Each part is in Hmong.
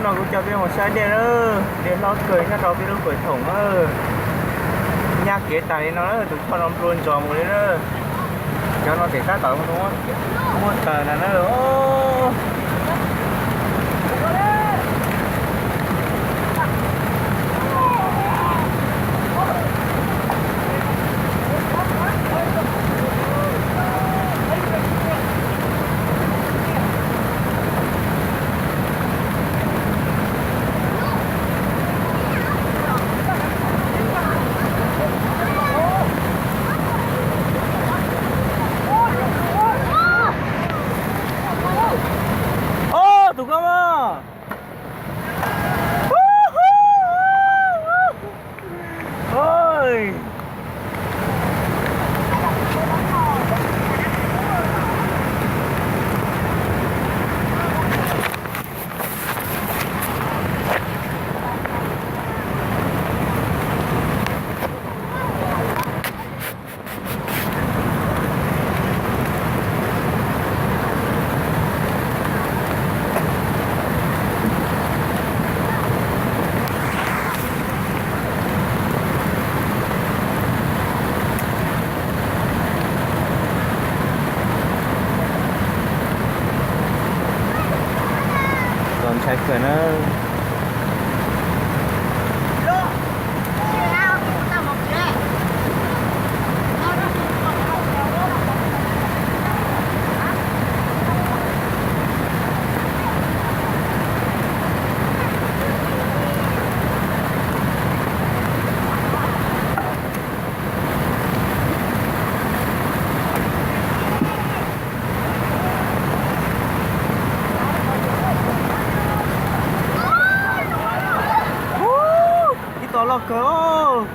Kuv coj peb mus saib dej na, dej hlob kawg nyob rau peb lub kawm thoom na. Nyab kev tas li no na, tus choj no nplua ntsos mus li na. Cov no ces tab tom muab taws ntag na. Tus koj mas. Txaus ntshai kawg na. Ib tog loj kawg.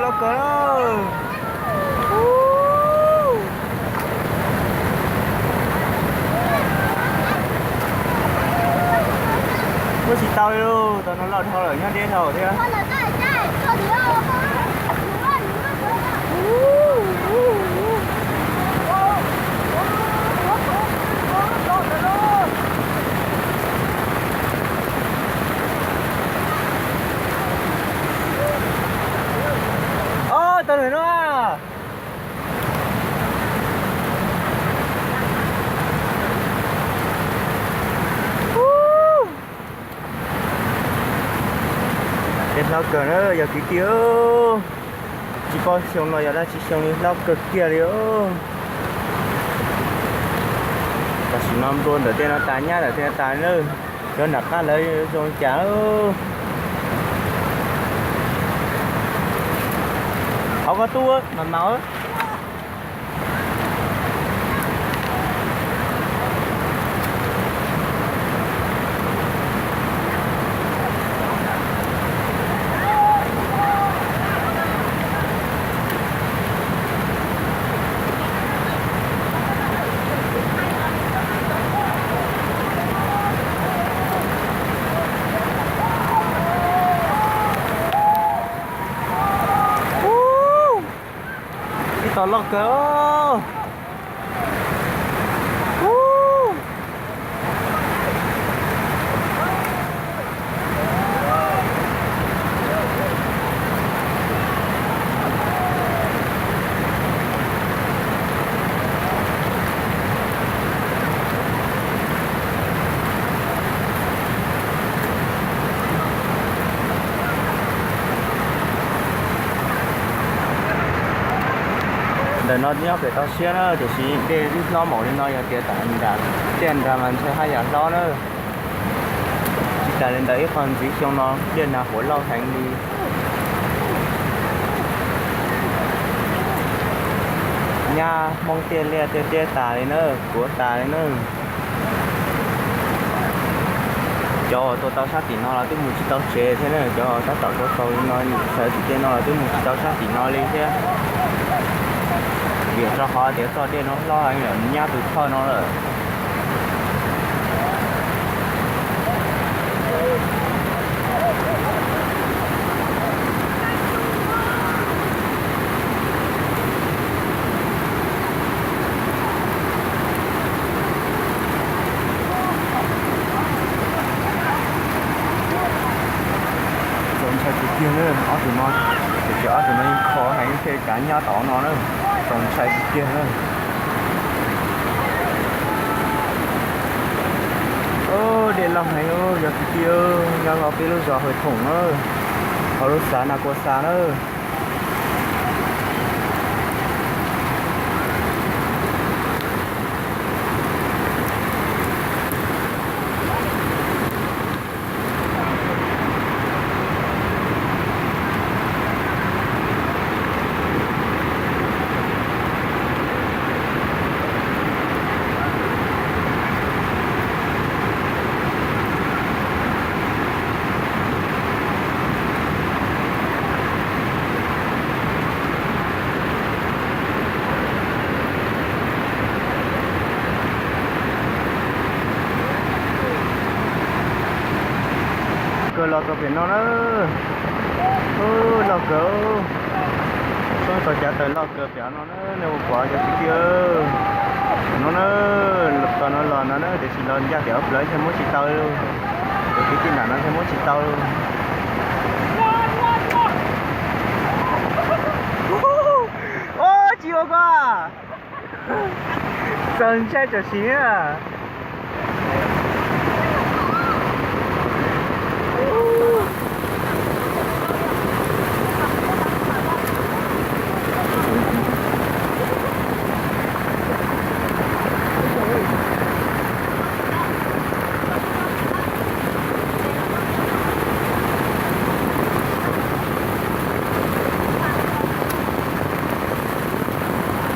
Loj kawg. Muab tsis tau li lauj, tau no loj dhau lawm nyob deb dhau thiab. Ob tau nws no. Dej hlob kawg na yog kwv tij. Tsis paub xyoo no yog dab tsi xyoo li hlob kawg kiag li. Tam sim no nplua ntawm tej no tas nyab ntawm tej no tas na. Cov nram qab lawv zoo li cas? Hauv koj tub mas mas. Ib tog loj kawg. Ntawm no nyob pem toj siab na, tiam sis dej twb hlob npaum li no, yog tias tam nram tej nrad mas ntshe haj yam hlob na. Tsis tas li ntawd ib qho ntxiv xyoo no dej nag huam loj heev li. Nyab Hmoob tiaj liaj tiaj teb tas li na, kuav tas li na. Cov uas tuaj tau sab tim no los twb mus tsis tau tsev thiab na, cov tab tom tuaj tau li no sawv tim tej no los twb mus tsis tau sab tim no li thiab. Vim rau qhov tias txoj dej no hlob heev lawm, nyab tus choj no lawm. Tus no, tus cov ob tug no yeej kho heev thiaj kav nyob tom no na, txaus ntshai tiag tiag na. Dej loj heev, yog kwv tij, nyob hauv peb lub zos Hawj Thoom na, hauv lub xav Na Kua Xa na. Kawg los txog pem no na. Loj kawg. Txog cav taws loj kawg pem no na, nej puas pom cov kwv tij. No na, tog no los no na, tiam sis los ncaj tias ob plawv thiaj muab tsis tau. Cov kwv tij nram no thiaj muab tsis tau. Tsis ua ko. Txaus ntshai tam sim na.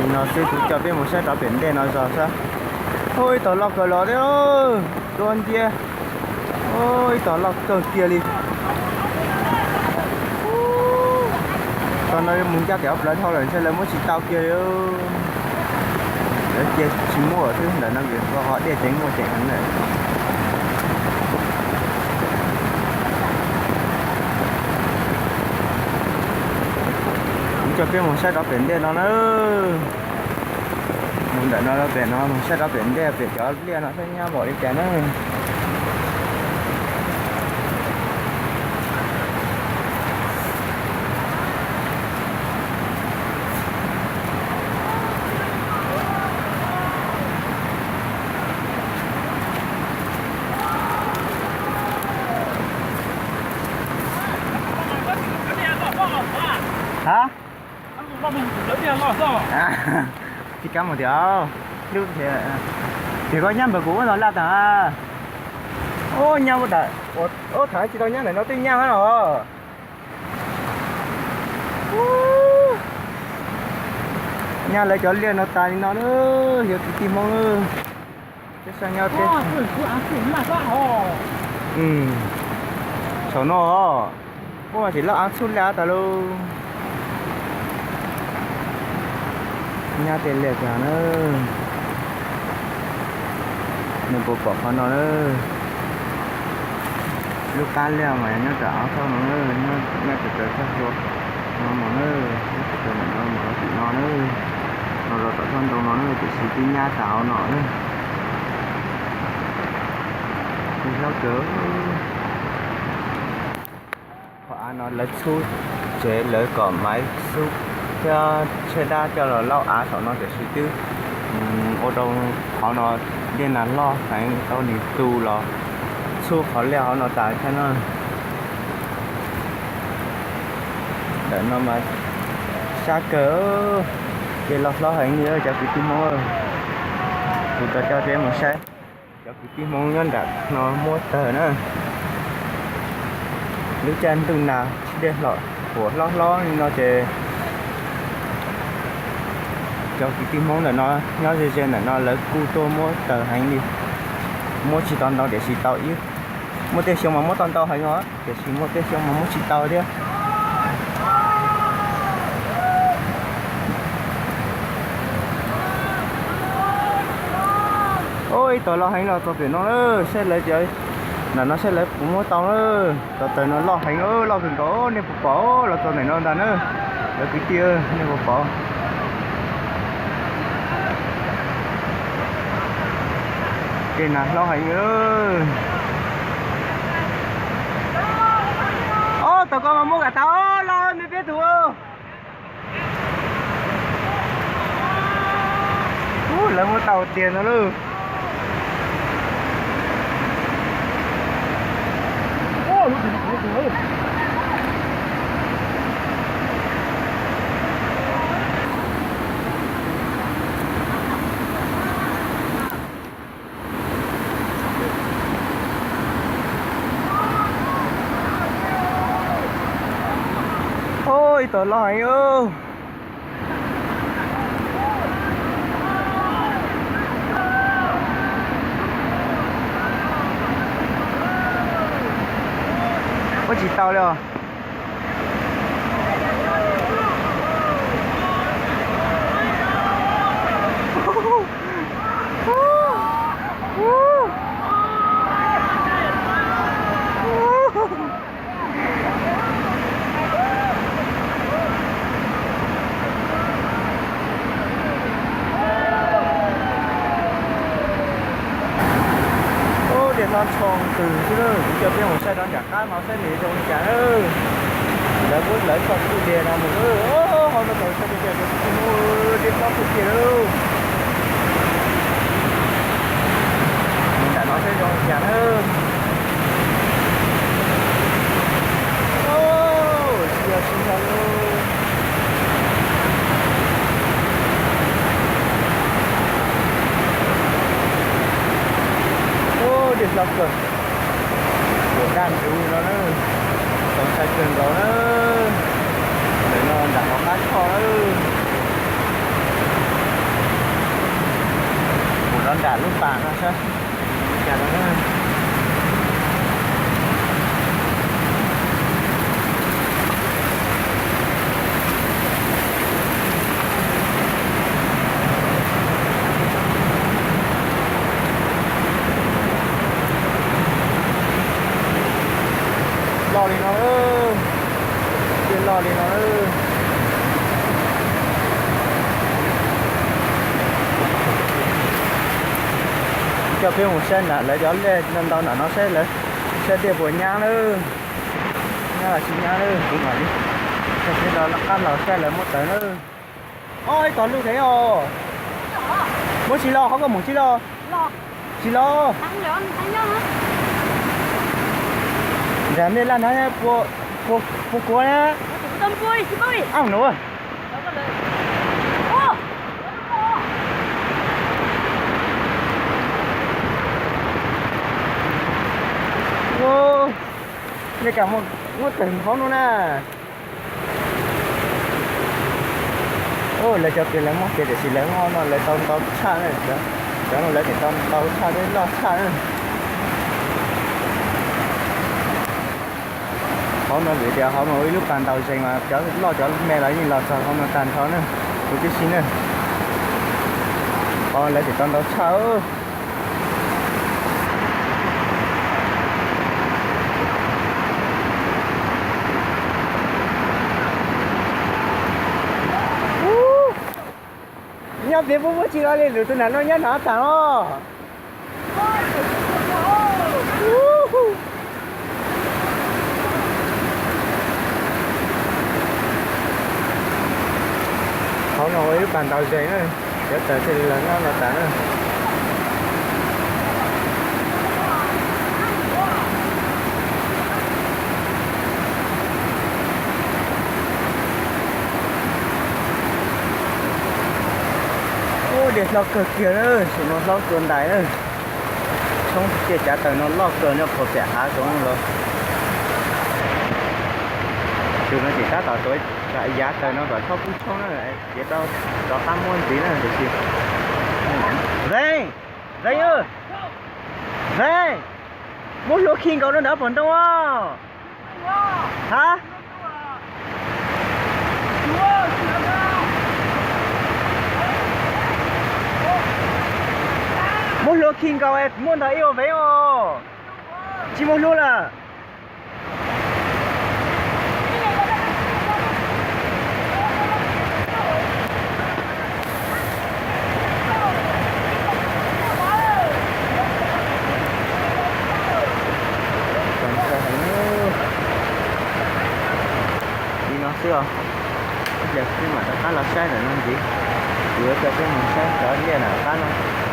Nim no xwb kuv coj peb mus saib rov pem ntej no zog xwb. Ib tog loj kawg los thiab, dua nciab. Ib tog loj kawg kiag li. Tog no mus ncaj tias ob plawv dhau lawm ntshe lawv muab tsis tau kiag li. Lawv cia tsis muaj xwb ntawm no vim ho dej tseem muaj ceem heev lawm. Kuv coj peb mus saib rov pem ntej no na. Mus ntawm no rau pem no, mus saib rov pem ntej pem cov liaj no saib nyab npaum li cas na. Ha? Tsis kam mus tiag, hlub tiag. Ces koj nyab npawg kuv ua tau laj tas. Ub, nyab ua tas, ub, thaum tsis tau nyab ntawm no twb nyab os. Nyab lawv cov liaj no tas li no na, yog kwv tij Hmoob. Peb sab nyob peb, saum no, ub, mas tseem loj av txhub liaj tas lauj. Nyab tej liaj tas na. Nws puas pom qhov no na. Lub qab liaj mas nyob tom av txhub no na, nyob tom tawm txhua no mas na, nyob tom tawm no mas tim no na. No los tom tsob ntoo no na, tiam sis twb nyab tas hauv no na. Hlob kawg. Qhov av no lawv txhub tsev lawv kom maiv xub thiab tsheb dab coj los laub av saum no tiam sis twb ua rau qhov no dej nag loj heev tau nws tu los txhub qhov liaj hauv no tas thiab na. Ntawm no mas sab kawg, dej loj hlob heev li cov kwv tij Hmoob. Kuv tau coj peb mus saib cov kwv tij Hmoob nyob nram no muab tawg na. Lub caij ntuj nag dej hlob, huam hlob hlob li no ces cov kwv tij Hmoob ntawm no nyob ze ze ntawm no lawv kuj tuaj muab tawg heev li. Muab tsis tau ntau tiam sis tau ib, muaj tej xyoo mas muab tau ntau heev os, tiam sis muaj tej xyoo mas muab tsis tau thiab. Ub, ib tog loj heev los txog pem no na, saib lawv cov nram no saib lawv puas muab tau na. Cov tawg no loj heev, loj kawg nkaus, nej puas pom los txog ntawm no ntag na. Cov kwv tij, nej puas pom? Dej nag hlob heev. Ob Tau koj mas muab kam tau los me peb tug. Ub, lawv muab tau tiag no lauj. Ib tug loj heev. Ua tsis tau li os. Ub, tias no tshoo twg xwb na, kuv coj peb mus saib rau nram qab no saib nws zoo li cas na. Lawv muab lawv txoj kwj deg no mus, hauv no tau saib tias tias mus dej hlob kawg kiag lauj. Mus nram no saib zoo li cas na. Tsis yog tsis yog lauj. Ub, dej hlob kawg. Kuam daj ntuv no na. Txaus ntshai kawg nkaus na. Ntawm no nram hauv qab choj na. Kuam no nram lub pas no saib. Cas no na. Loj li no, tiaj loj li no. Coj peb mus saib nram lawv cov liaj ntau ntau nram no saib lawv, saib tiaj puas nyab lawm. Nyab los tsis nyab lawm, kuv mam li coj peb rov qab los saib lawv muab tawv na. Ob, ib tog lub thev os. Muab tsis los, qhov koj mus tsis los. Tsis los. Nram nej laj nrad puas, puas kuav na. Ab no. Nej kam muab tawg hauv no na. Lawv cov pem lawv muab pem tiam sis lawv muab no lawv tau ntau tshaj na. Cov no lawv tseem tau ntau tshaj thiab loj tshaj na. Hauv no vim tias hauv no ib lub pas ntaus zeeg mas cov loj cov me los yeej los txog hauv no tag nrho na. Kuv twb si na. Hauv lawv tseem tau ntau tshaj. Nyob pem puab puab tsis los li, lwm tus nram no nyob nram tag los. Hauv no ua ib lub pas ntaus zeeg na, cov tawg thiaj li los nyob no tas na. Ub, dej hlob kawg kiag na, saum no hlob kawg ntais na. Tshoob tiaj cav taws no loj kawg nyob puag pem hav zoov los. Tus no tseem tab tom tuav yav taws no kom txhob kub tshoob na, ces tau rov qab muab ntxiv na tiam sis. Zeej, Zeej, Zeej, muab hlua khi nkaus rau nrad pom ntoo os. Ha? Muab hlua khi nkaus es muab ntog ib ua vev os. Tsis muaj hlua lawm. Ib pliag peb mam rov qab los saib ntawm no ntxiv. Kuv yuav coj peb mus saib cov liaj ntawm qab no.